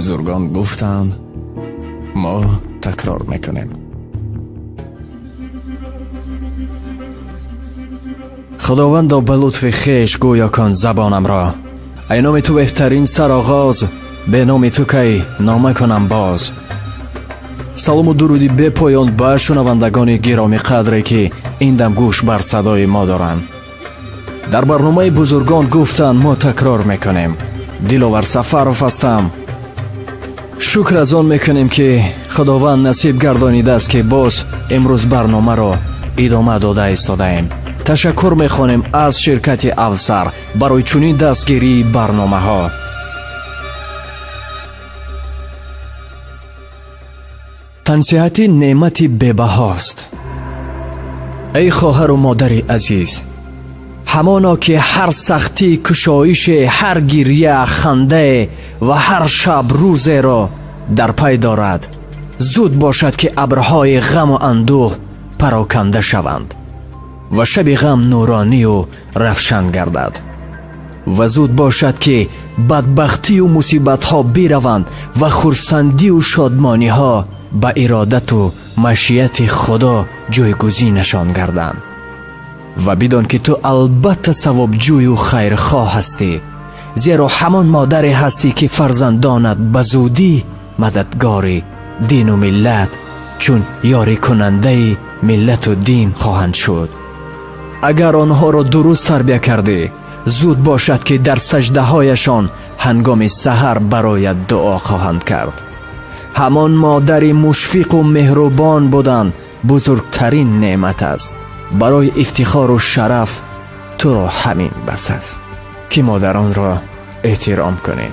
Бузургон гуфтанд, мо такрор мекунем. Худовандо, ба лутфи хеш гӯё кун забонамро. Ай номи ту беҳтарин сароғоз, бе номи ту кай нома кунам боз. Салому дуруди бепоён ба шунавандагони гиромӣ қадре, ки ин дам гӯш бар садои мо доранд. Дар барномаи «Бузургон гуфтанд, мо такрор мекунем» Диловар Сафаров ҳастам. Шукр аз он мекунем, ки Худованд насиб гардонидааст, ки боз имрӯз барномаро идома дода истодаем. Ташаккур мехонем аз ширкати «Авсар» барои чунин дастгирии барномаҳо. Тансиҳатӣ неъмати бебаҳост. Эй хоҳару модари азиз, ҳамоно ки ҳар сахтӣ, кушоише, ҳар гирья, хандае ва ҳар шаб рӯзеро дар пай дорад. Зуд бошад, ки абрҳои ғаму андӯҳ пароканда шаванд ва шаби ғам нуронию равшан гардад, ва зуд бошад, ки бадбахтию мусибатҳо бираванд ва хурсандию шодмониҳо ба иродату машияти Худо ҷойгузинашон гарданд. Ва бидон, ки ту албатта савобҷӯю хайрхоҳ ҳастӣ, зеро ҳамон модаре ҳастӣ, ки фарзандонат ба зудӣ мададгори дину миллат, чун ёрикунандаи миллату дин хоҳанд шуд. Агар онҳоро дуруст тарбия кардӣ, зуд бошад, ки дар саҷдаҳояшон ҳангоми саҳар бароят дуо хоҳанд кард. Ҳамон модари мушфиқу меҳрубон будан бузургтарин неъмат аст. Барои ифтихору шараф туро ҳамин бас аст, ки модаронро эҳтиром кунӣ.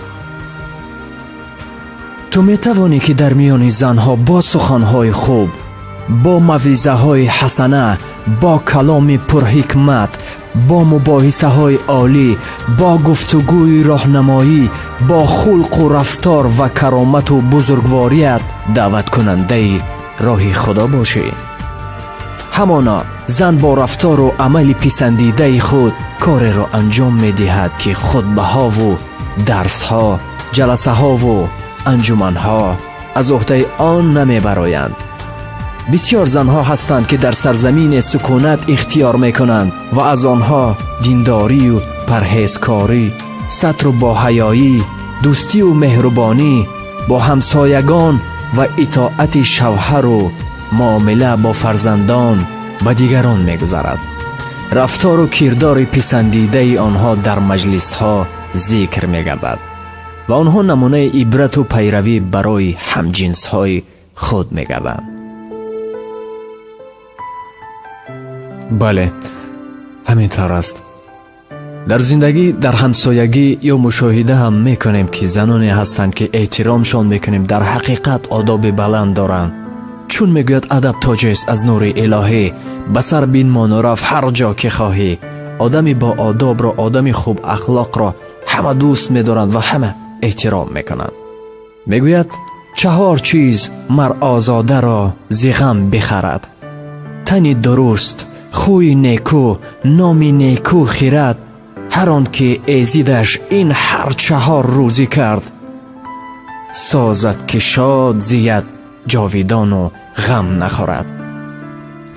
Ту метавонӣ, ки дар миёни занҳо бо суханҳои хуб, бо мавъизаҳои ҳасана, бо каломи пурҳикмат, бо мубоҳисаҳои олӣ, бо гуфтугӯи роҳнамоӣ, бо хулқу рафтор ва каромату бузургворият даъваткунандаи роҳи Худо бошӣ. Ҳамоно зан бо рафтору амали писандидаи худ кореро анҷом медиҳад, ки хутбаҳову дарсҳо, ҷаласаҳову анҷуманҳо аз уҳдаи он намебароянд. Бисёр занҳо ҳастанд, ки дар сарзамине сукунат ихтиёр мекунанд ва аз онҳо диндорию парҳезкорӣ, сатру боҳаёӣ, дӯстию меҳрубонӣ бо ҳамсоягон ва итоати шавҳару муомила бо фарзандон ба дигарон мегузарад. Рафтору кирдори писандидаи онҳо дар маҷлисҳо зикр мегардад ва онҳо намунаи ибрату пайравӣ барои ҳамҷинсҳои худ мегарданд. Бале, ҳамин тавр аст. Дар зиндагӣ, дар ҳамсоягӣ ё мушоҳида ҳам мекунем, ки заноне ҳастанд, ки эҳтиромшон мекунем, дар ҳақиқат одоби баланд доранд. Чун мегӯяд: «Адаб тоҷест аз нури илоҳӣ, ба сар бинмону рафт ҳар ҷо ки хоҳӣ». Одами бо одобро, одами хуб ахлоқро ҳама дӯст медоранд ва ҳама эҳтиром мекунанд. Мегӯяд: «Чаҳор чиз мар озодаро зи ғам бихарад: тани дуруст, хӯи некӯ, номи некӯ, хирад. Ҳар он ки эзидаш ин ҳар чаҳор рӯзӣ кард, созад ки шод зияд ҷовидону ғам нахӯрад».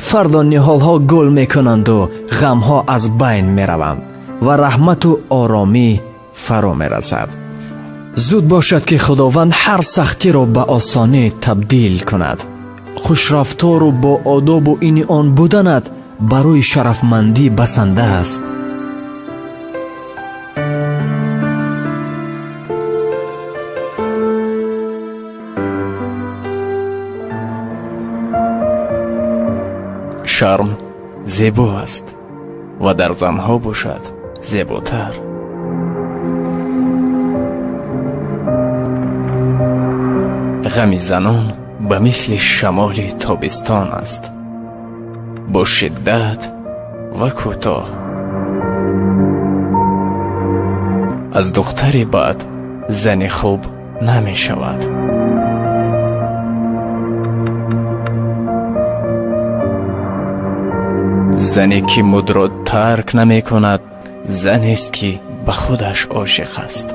Фардо ниҳолҳо гул мекунанду ғамҳо аз байн мераванд ва раҳмату оромӣ фаро мерасад. Зуд бошад, ки Худованд ҳар сахтиро ба осонӣ табдил кунад. Хушрафтору бо одобу ини он буданат барои шарафмандӣ басанда аст. Шарм зебо аст ва дар занҳо бошад зеботар. Ғами занон ба мисли шамоли тобистон аст, бо шиддат ва кӯтоҳ. Аз духтари бад зани хуб намешавад. Зане ки мудро тарк намекунад, занест, ки ба худаш ошиқ аст.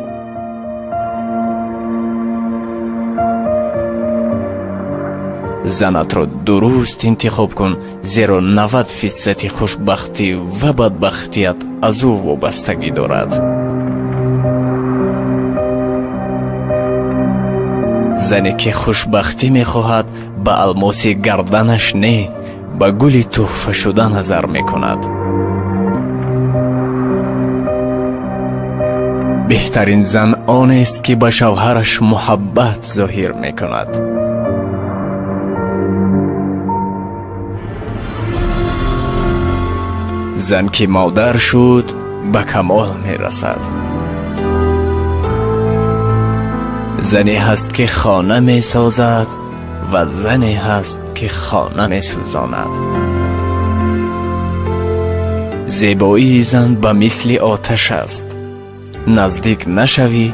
Занатро дуруст интихоб кун, зеро 90% хушбахтӣ ва бадбахтият аз ӯ вобастагӣ дорад. Зане ки хушбахтӣ мехоҳад, ба алмоси гарданаш не, ба гули тӯҳфашуда назар мекунад. Беҳтарин зан онест, ки ба шавҳараш муҳаббат зоҳир мекунад. Зан ки модар шуд, ба камол мерасад. Зане ҳаст, ки хона месозад, ва зане ҳаст, ки хона месӯзонад. Зебоии зан ба мисли оташ аст. Наздик нашавӣ,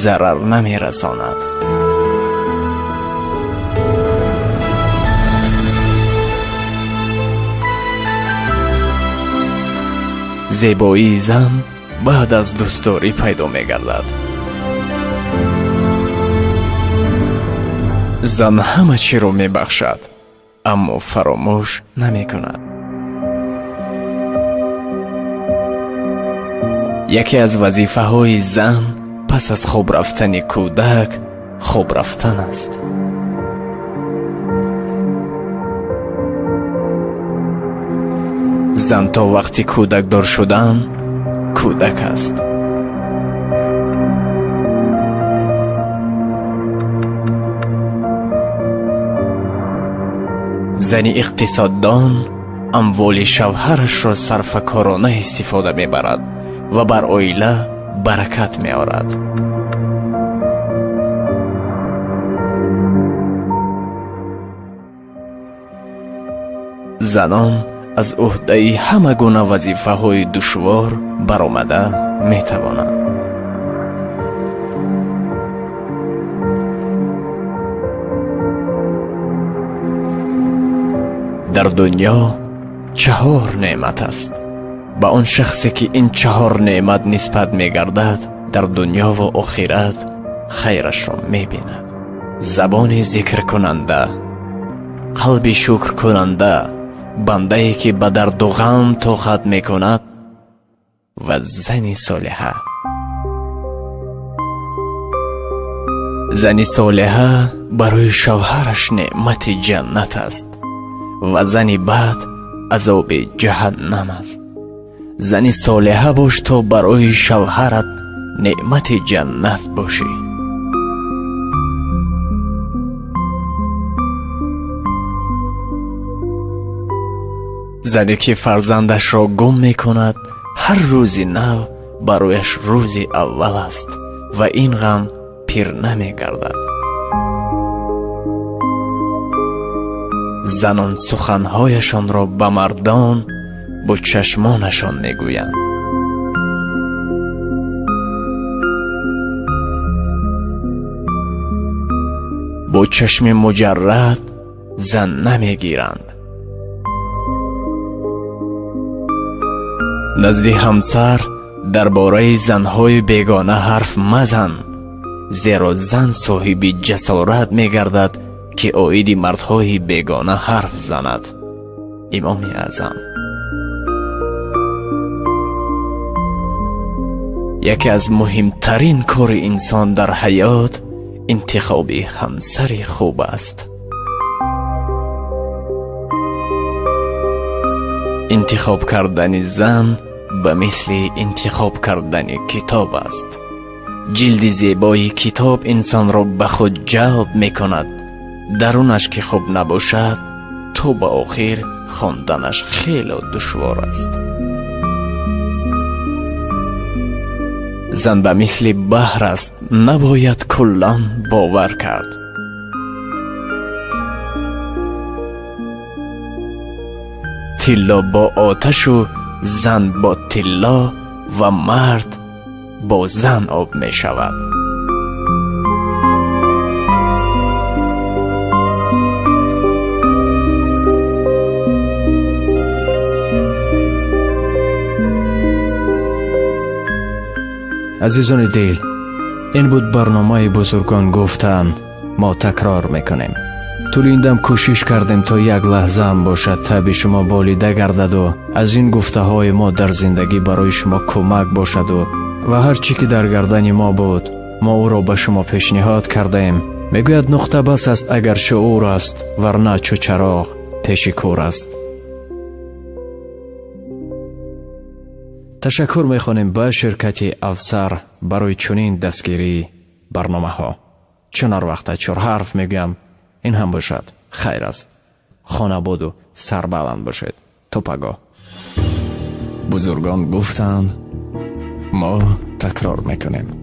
зарар намерасонад. Зебоии зан баъд аз дӯстдорӣ пайдо мегардад. Зан ҳама чиро мебахшад, аммо фаромӯш намекунад. Яке аз вазифаҳои зан пас аз хоб рафтани кӯдак хоб рафтан аст. Зан то вақти кӯдакдор шудан кӯдак аст. Зани иқтисоддон амволи шавҳарашро сарфакорона истифода мебарад ва бар оила баракат меорад. Занон аз ӯҳдаи ҳама гуна вазифаҳои душвор баромада метавонанд. Дар дунё чаҳор неъмат аст. Ба он шахсе ки ин чаҳор неъмат нисбат мегардад, дар дунёву охират хайрашро мебинад. Забони зикркунанда, қалби шукркунанда, бандае ки ба дарду ғам тоқат мекунад ва зани солиҳа. Зани солиҳа барои шавҳараш неъмати ҷаннат аст ва зани бад азоби ҷаҳаннам аст. Зани солиҳа бош, то барои шавҳарат неъмати ҷаннат бошӣ. Зане ки фарзандашро гум мекунад, ҳар рӯзи нав барояш рӯзи аввал аст ва ин ғам пир намегардад. Занон суханҳояшонро ба мардон бо чашмонашон мегӯянд. Бо чашми муҷаррад зан намегиранд. Назди ҳамсар дар бораи занҳои бегона ҳарф мазан, зеро зан соҳиби ҷасорат мегардад, ки оиди мардҳои бегона ҳарф занад. Имоми Аъзам. Яке аз муҳимтарин кори инсон дар ҳаёт интихоби ҳамсари хуб аст. Интихоб кардани зан ба мисли интихоб кардани китоб аст. Ҷилди зебои китоб инсонро ба худ ҷалб мекунад. Дарунаш ки хуб набошад, то ба охир хонданаш хеле душвор аст. Зан ба мисли баҳр аст, набояд куллан бовар кард. Тилло бо оташу зан бо тилло ва мард бо зан об мешавад. Азизони дил, ин буд барномаи «Бузургон гуфтанд, мо такрор мекунем». Тӯли ин дам кӯшиш кардем, то як лаҳзаам бошад, таби шумо болида гардаду аз ин гуфтаҳои мо дар зиндагӣ барои шумо кӯмак бошаду ва ҳар чӣ ки дар гардани мо буд, мо ӯро ба шумо пешниҳод кардаем. Мегӯяд, нуқта бас аст, агар шуур аст, варна чу чароғ пеши кӯр аст. Ташаккур мехонем ба ширкати Афсар барои чунин дастгирии барномаҳо. Чун ҳар вақта чор ҳарф мегӯям, ин ҳам бошад хайр аст. Хонабоду сарбаланд бошед. То пагоҳ. Бузургон гуфтанд, мо такрор мекунем.